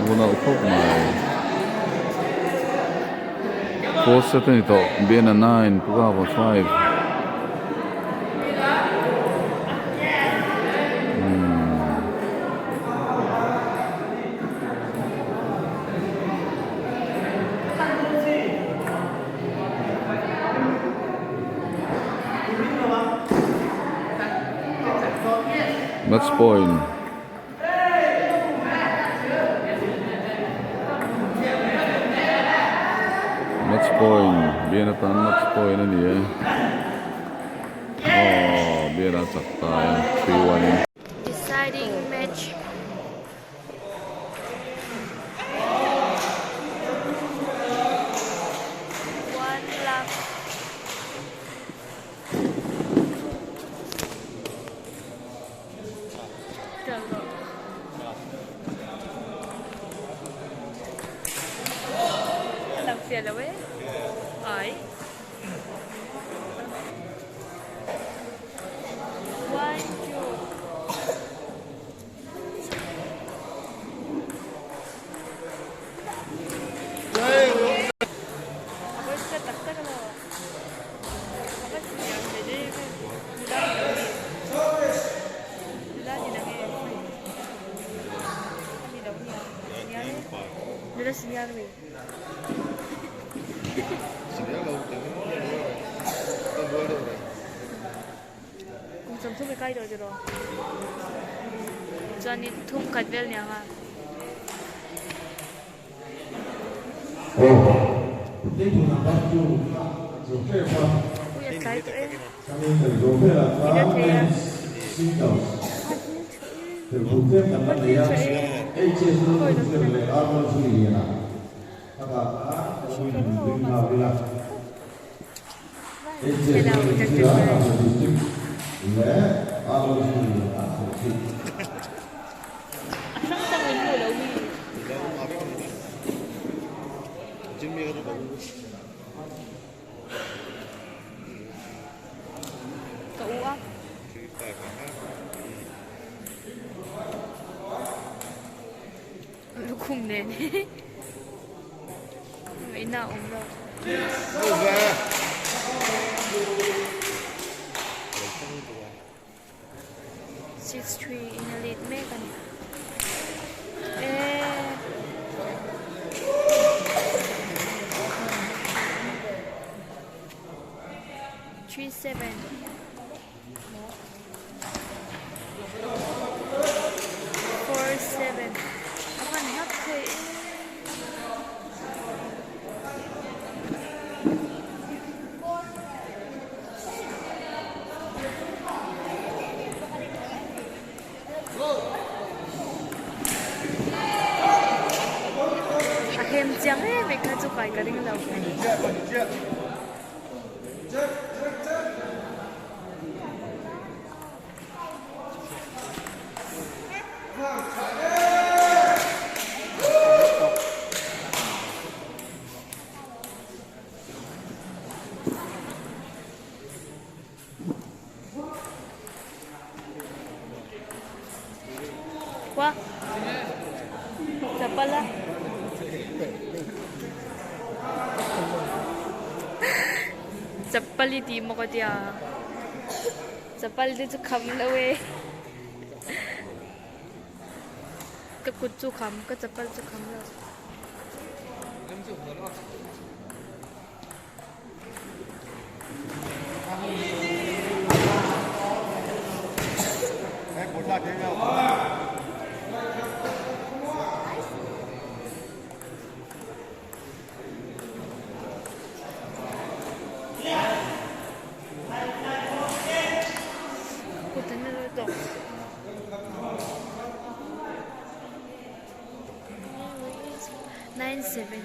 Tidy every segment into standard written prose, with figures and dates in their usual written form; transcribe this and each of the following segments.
Hmu nalh khawp mai. Fourth set a ni tawh Biana 9 Pukava 5. Match point. Match point bian atan match point a ni e aw bian a chak ta e 3-1 in. Deciding match. One love. Lang fiah lo e. Ai. One, two. Chuanin thum khat vel niang a. Ui a tlai tawh e. Ila thei a. A hmel tha e. Khawi lo hian. A hrang hrang in hmuh lo mi. Ka u a. Lukhum nen ngaihna a awm lo. 6-3 in a lead mek a ni. Eh. 3-7. 4-7. A van hlap thei e. A hem chiang em em kha chu kai ka ring lo. Khua chapal a chapal i tih maw ka tia chapal te chu kham lo e ka kut chu kham ka chapal chu kham lo. Kut an la tawh. 9-7.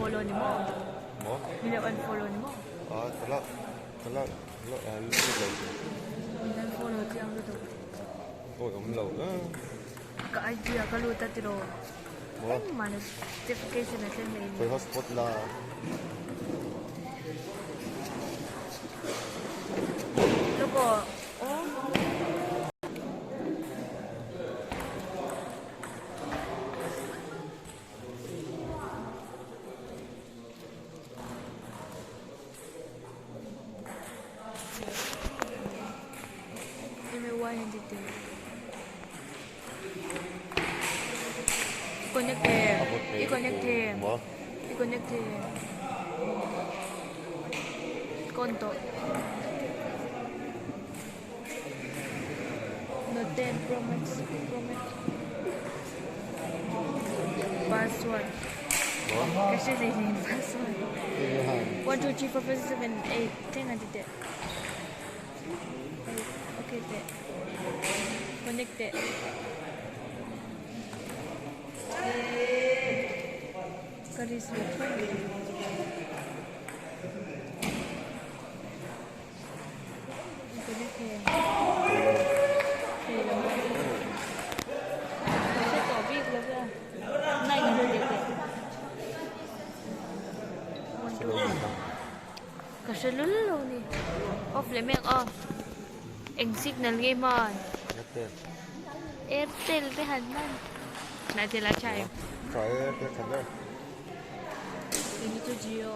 unfollow ni maw? Maw? Min lo unfollow ni maw? Ah, ka la ka la la la lut lo che. Min unfollow chiang lutuk. Awi awm lo eh. Ka IG ah ka lut a tiraw. Maw? Engmah notification a thleng leh ni. Khawi hotspot la. Lawk aw. Aw. Connect i connect i connect con tawh Note 10 Pro Max Pro Max Password ka hre hlei hlei password 1 2 3 4 5 6 7 8 thleng an ti teh okay teh connect teh ka risk lo thuai mai. Ka hre lul lo ni off leh mek a eng signal nge hman Airtel te han hman Airtel a tha em Eng chu Jio.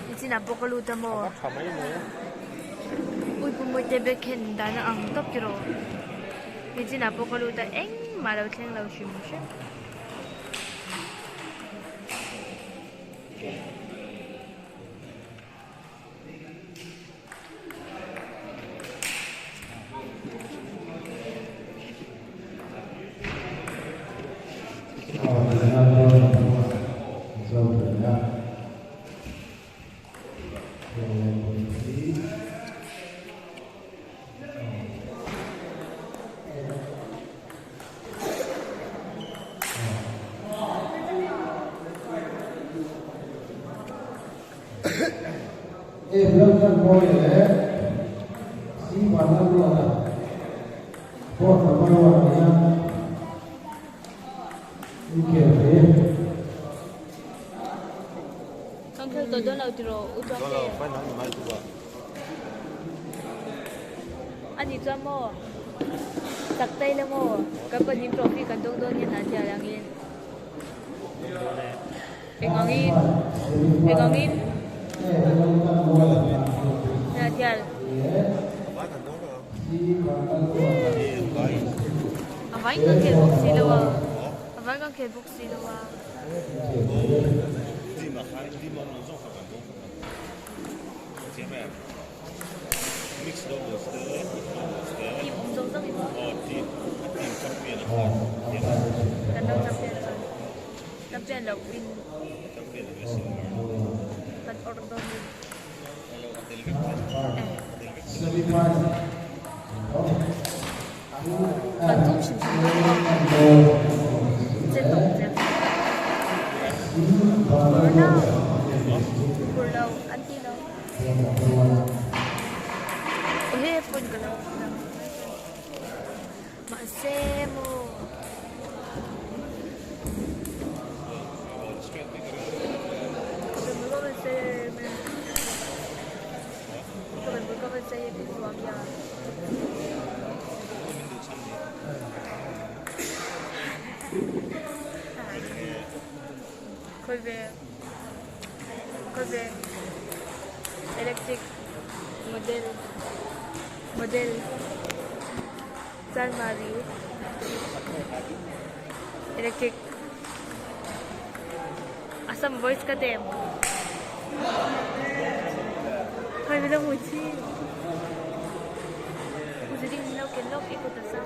Nichinah pawh ka lut a maw? Ui pu Mawite bag hian dan a ang tawp tiraw? Nichinah pawh ka lut a engmah lo thleng lo hrim hrim. Kan khel tawh dawn lo tiraw u chuan te. Ani chuan maw tak tai la maw kan pahnih trophy kan dawng dawn hian a tia langin. Eng angin eng angin Hnahthial A vai kan khel bawk si lo a a vai kan khel bawk si lo a. Team awm zawng zawng in kan lo champion chuan. Champion loh in kan awrh dawn in kan tum hrim hrim dawn aw che tawp che phur lo phur lo an ti lo he phone ka lo Mahse maw. Electric model model. Chanmari electric Assam voice ka tem Thôi bây giờ ngồi chi Ui ding lo ken lok ikut asam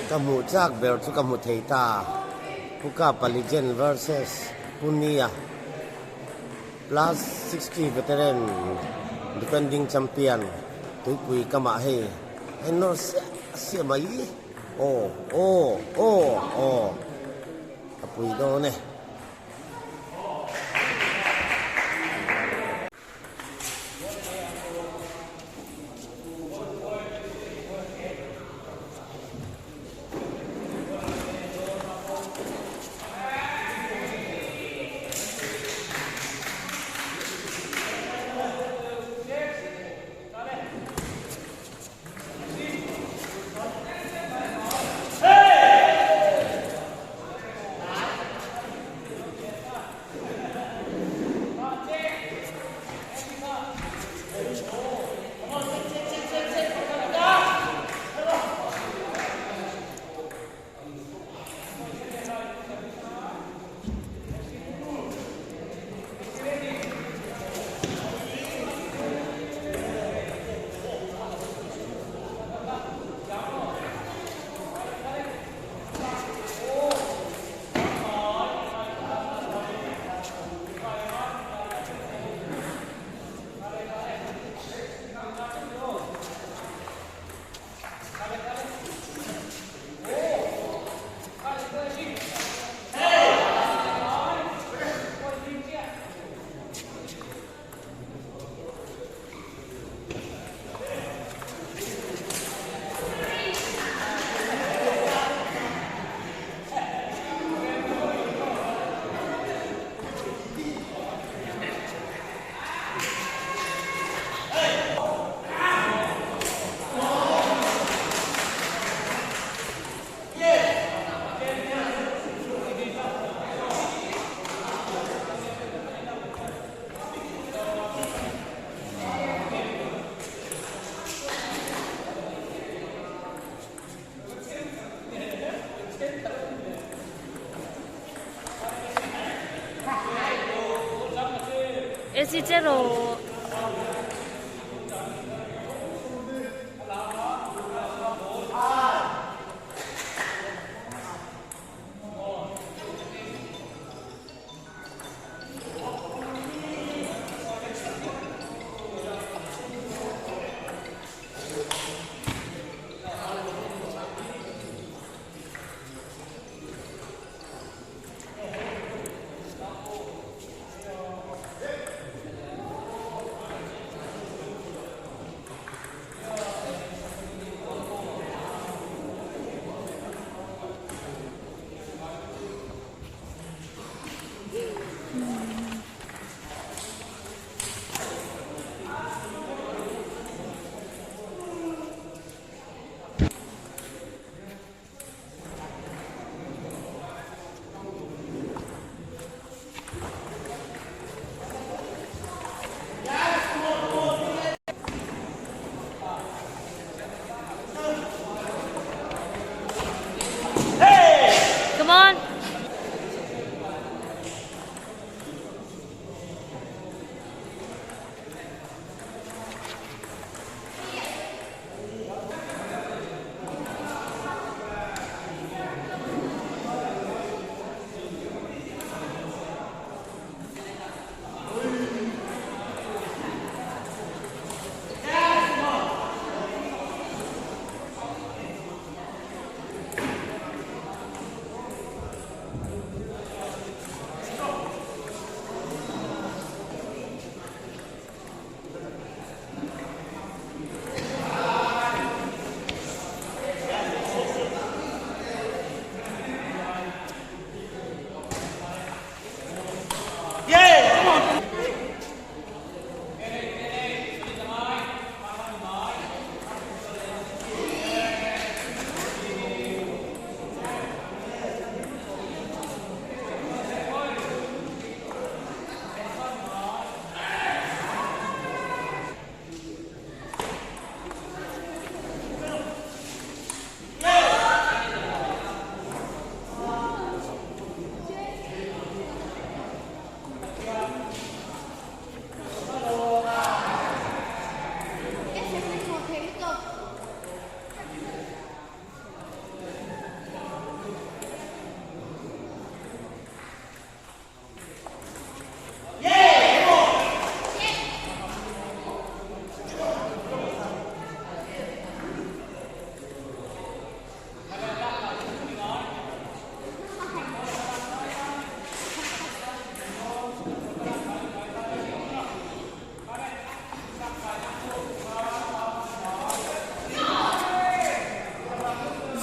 Ka hmuh chak ber chu ka hmu thei ta, Puka Paligen versus Punia plus 60 veteran defending champion tuipui kamah hei a innawr siah siah mai aw aw aw aw a pui dawn e. SC0.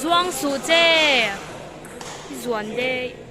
Zuang suh che i zuan daih.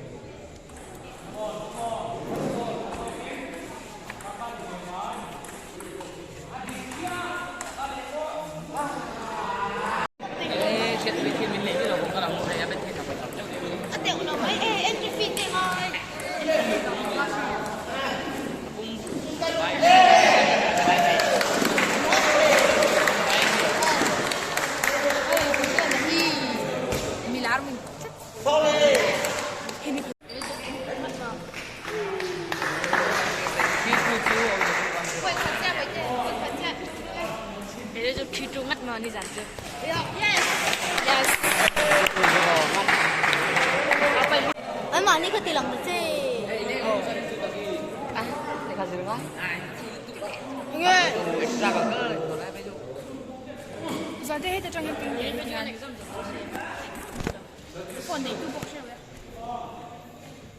Anmahni kha ti lang ta che.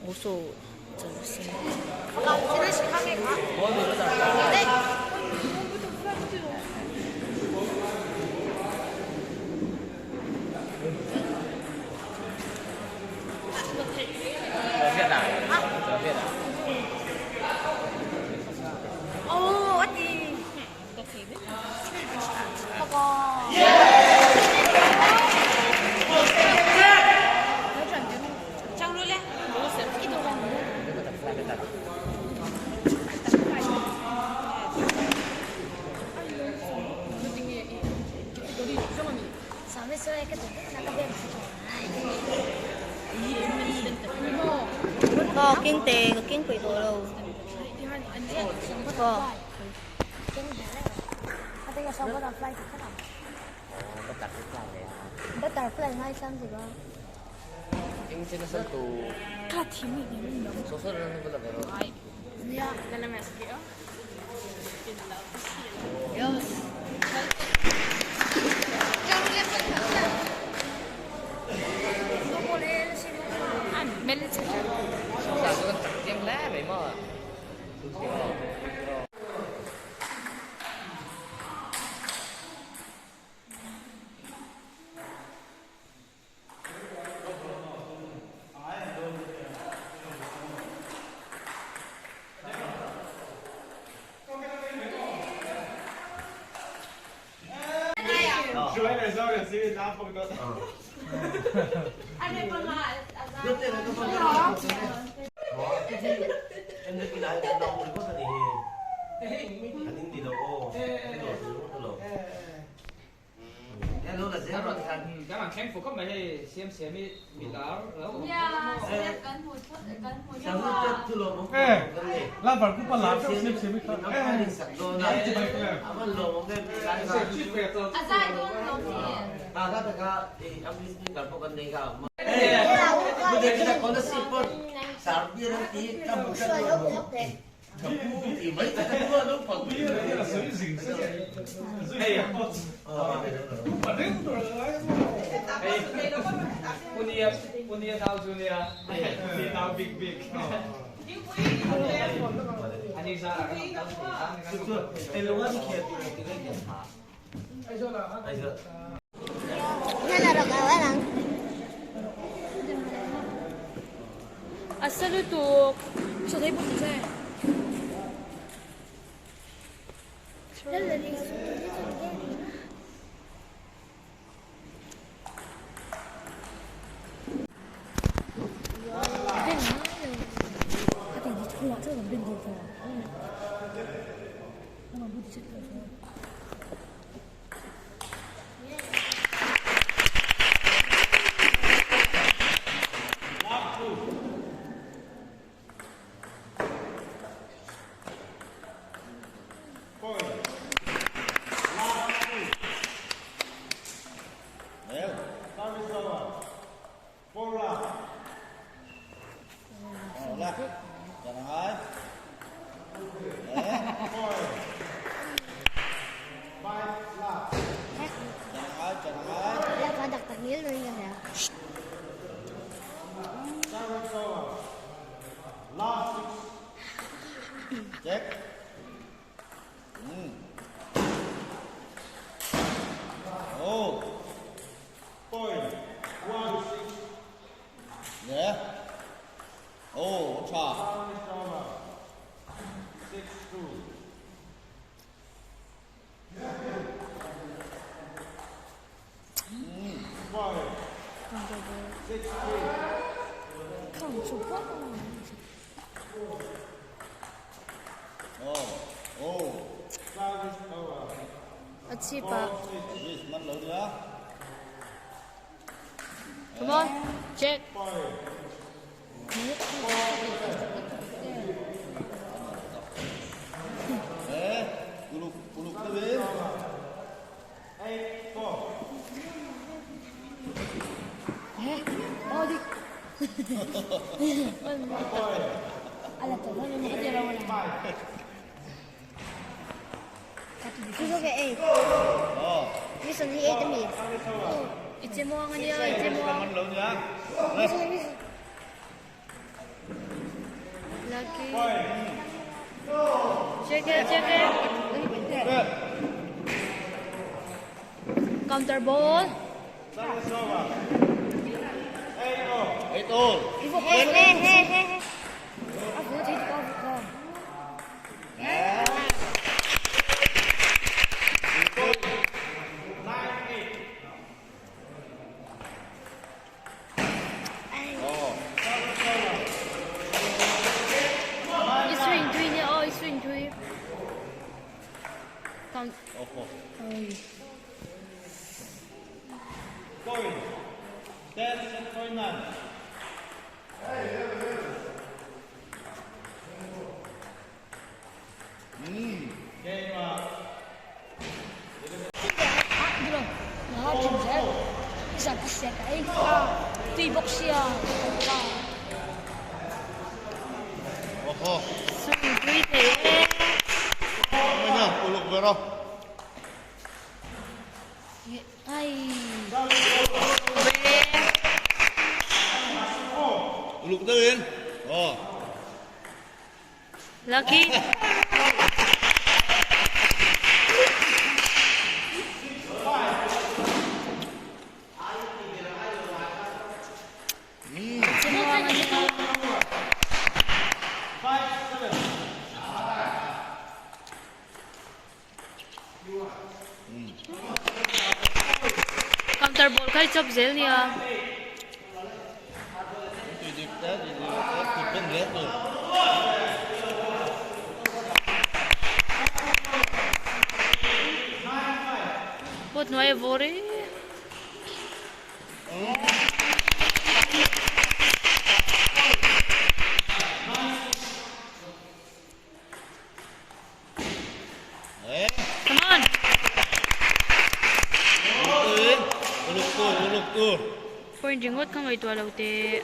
无所走心。 Có kinh tế, có kinh quỷ đồ đâu. Có. Butterfly ngay sang gì đó. Asalutuk. A chhip ah. Come on, check. I che muang ania, i che muang. Lucky. Check it, check it. Counter ball. I swing thui nia aw, i swing thui. Count. Swing thui thei e. Lucky. Counter ball kha i chawp zel nia. Pot hnuai a vawr e. Come on. Point ringawt ka ngaihtuah lo teh.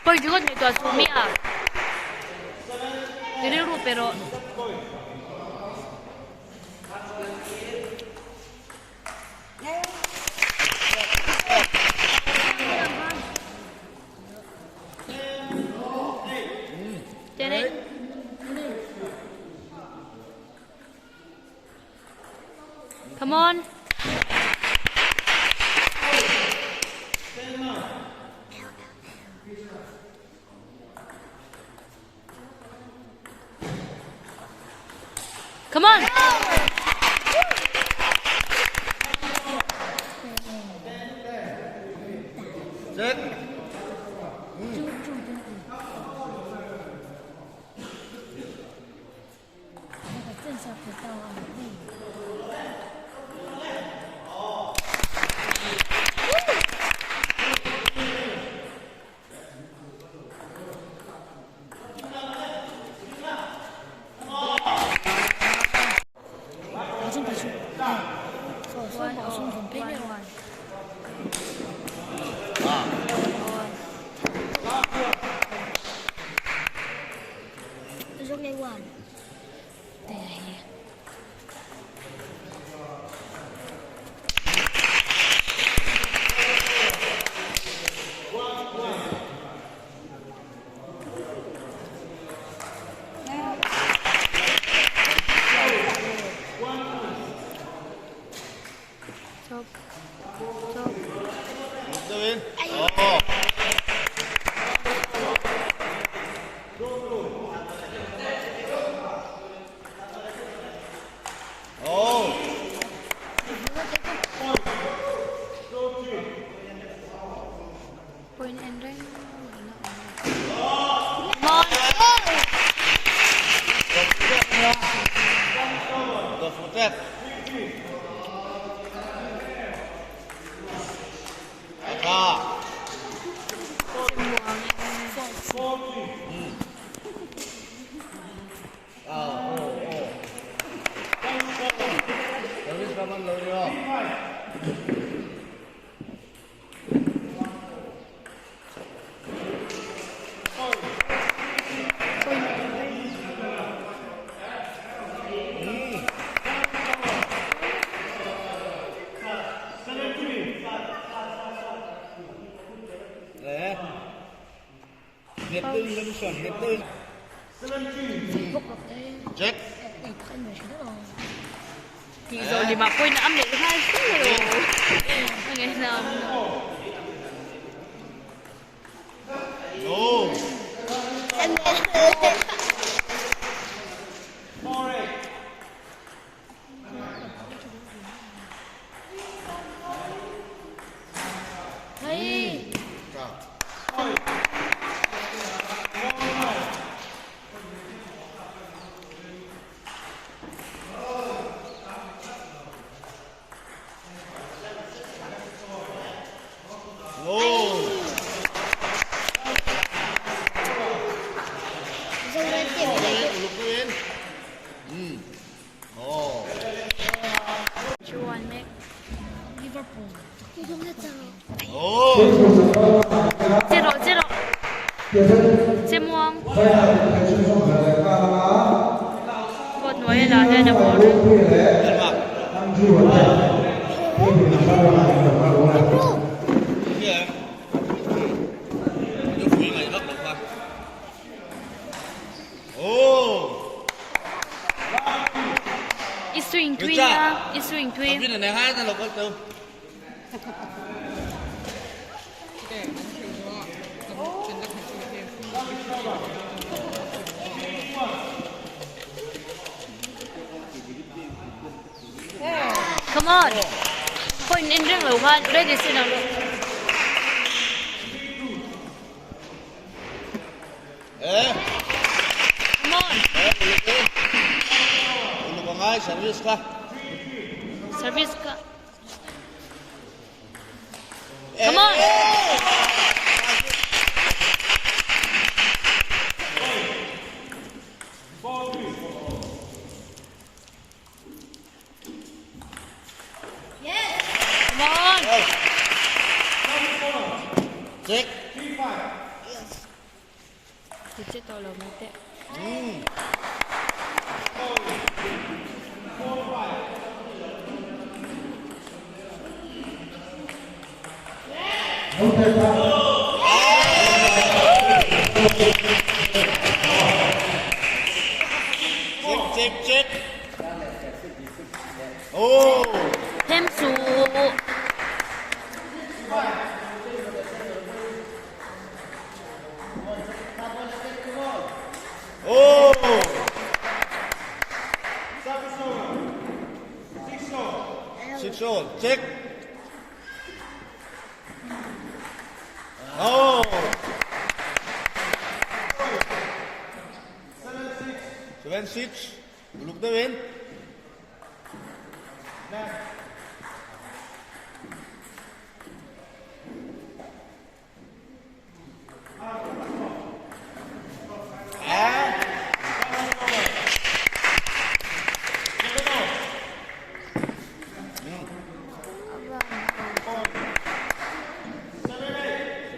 Point ringawt ngaihtuah suh mi a. I rilru pe rawh. Come on. Come on. Check. Ata. Service ka man lo rio. Check. Tih zawh limah pawhin a melh nghal fur lo. A ngaihnam. No. Hei. No. Uluk deuhin. Oh. Chuan mek. Liverpool. Oh. Che rawh, che rawh. Che muang. Court hnuai a lah hian a bawr. Oh. I swing thui nia, i swing thui. Come on. Point in reng lo khan ready sin ang. Eh. Come on. Uluk angai service ka. Service ka. Come on. Come on. Check. Thì chết tôi lo mai teh. Check, check, check. Oh. Thêm su. Oh. Six all. Check. Oh. 7-6. Uluk deuhin.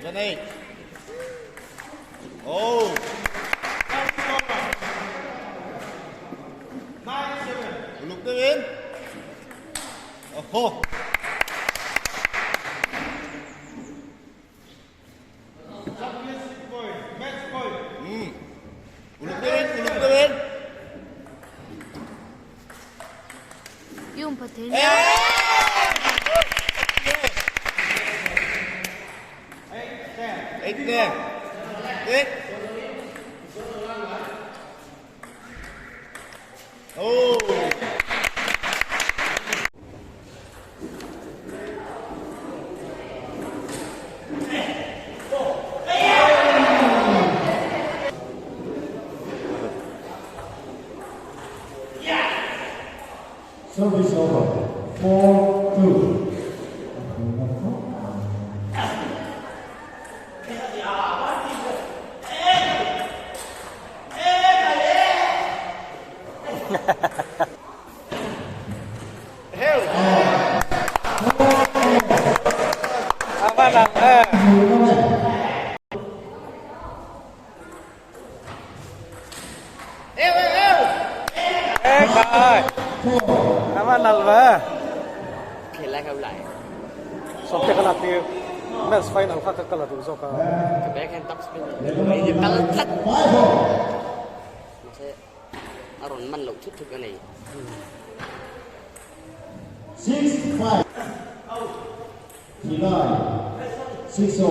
7-8. Oh. Uluk deuhin. Oh. Uluk deuhin, uluk deuhin. Yung patin. 8-10. Eight. Oh. Service over. 4-2. Men's final kha ka kal a duh zawk a. Ka backhand top spin mai hi kal tlat. Mahse a rawn man loh thut thut a nei. 6-5. Nine. 6-0.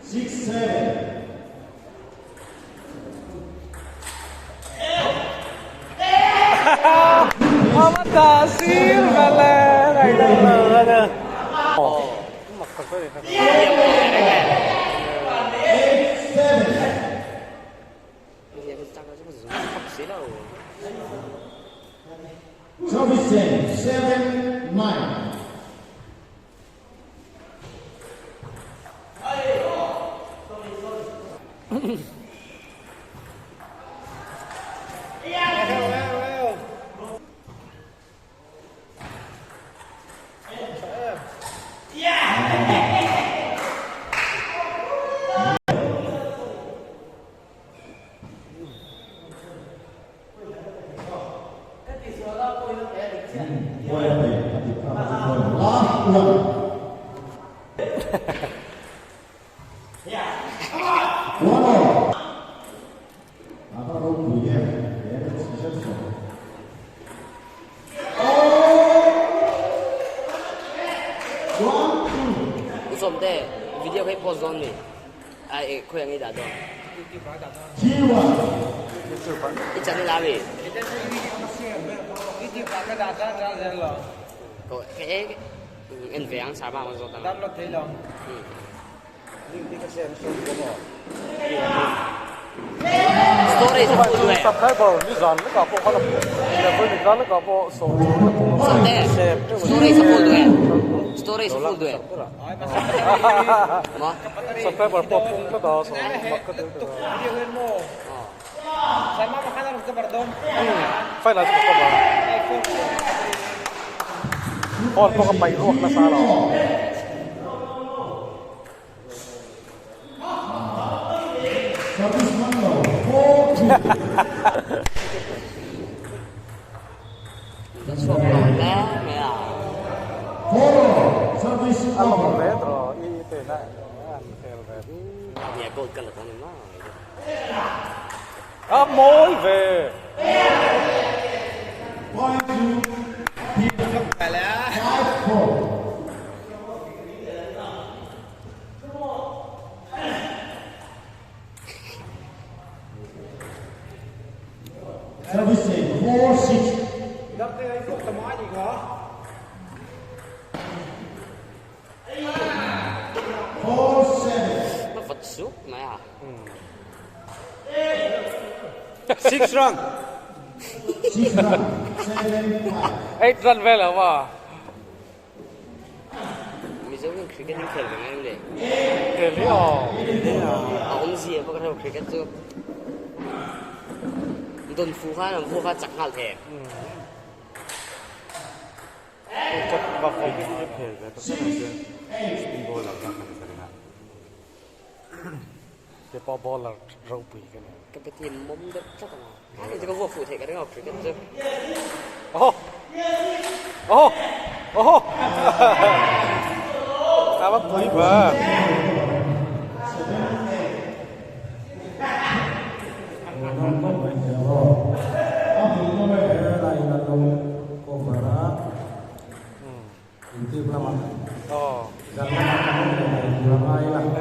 6-7. Service 7-9. Last one. One all. Usawmte video khi post dawn mi ai khawi ang i dah dawn i channel a mi en ve ang sa bang zawt ang storage a full duh e Subscriber nizan lekah pawh khan a level lekah pawh sawm Sawmte storage a full duh e storage a full duh e maw Subscriber pawh pung tlat a sawm mak ka tel tlat a final chu ka cover a phone pawh ka paih ruak nasa lo. Service one low. 4-2. Ka chhuak lo hle mai a. 4 all. Service A lawm over. ve tawh i tena an khel ve. Nia gold ka la dawn em mai. A mawi ve. Point two. 5-4. Service 4-6. 4-7. Nó vật suốt mày à. 6 run. 6 run. 7-5. 8 run vel a ma. Mizo in cricket in khel ve ngai le. Khel hi aw. A awm zia pawh ka hre lo cricket chu. Don fu khan an vu kha chak nghal the. Ke pawh bowler ropui ka ni. Ka pe team mawm deuh tlat ang a. Hei chu ka vuak fuh theih ka ring lo cricket chu. Oho! Oho! Oho! A va pui va.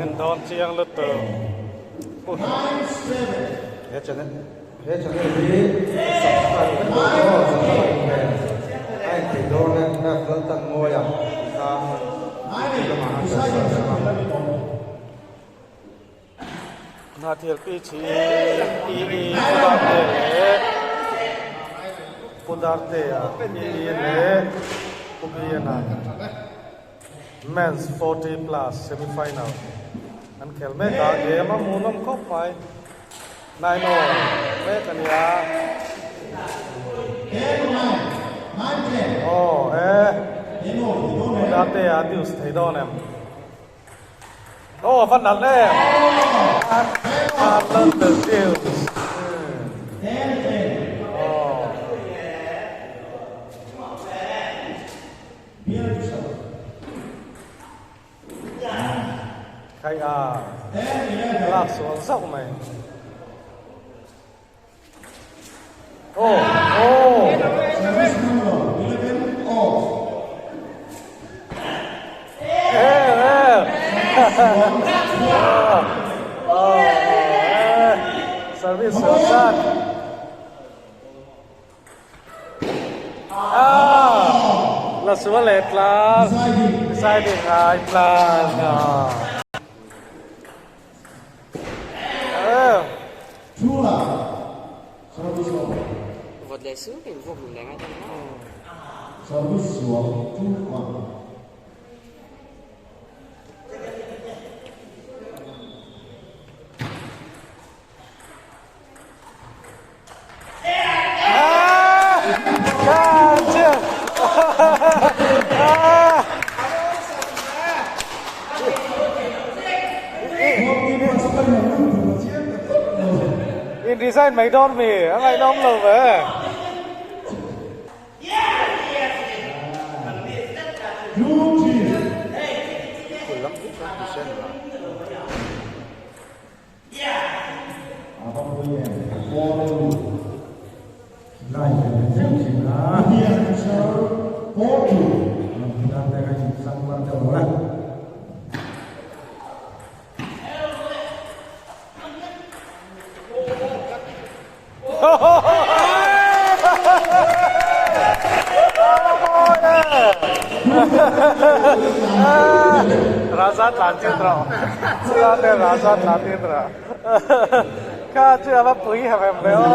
En dawn chiang lutuk. He channel he channel hi subscribe vek tur aw subscribe ve a in thei dawn e F Laltan Mawia tih kha youtube lamah khan kan search ang a. Hnahthial pitch hi EE Pudarte leh Pudarte-a EE leh Pu Biana Men's 40 plus semi final an khel mek a, game a hmuhnawm khawp mai. Nine all mek a nia. Aw e Pudarte-a deuce thei dawn em? Aw a va nalh em! A lal the deuce. Aw. Khai a lak sual zauh mai. Aw aw. Service sual zat. Ah, la sual leh tlang. Deciding ai tlang. Vawt leh su in vuak lum leh ngai ta maw. In design mai dawn mi a ngaihnawm lo ve. Raja tlan tir rawh chula te Raja tlan tir rawh kha chu a va pui hem em ve aw.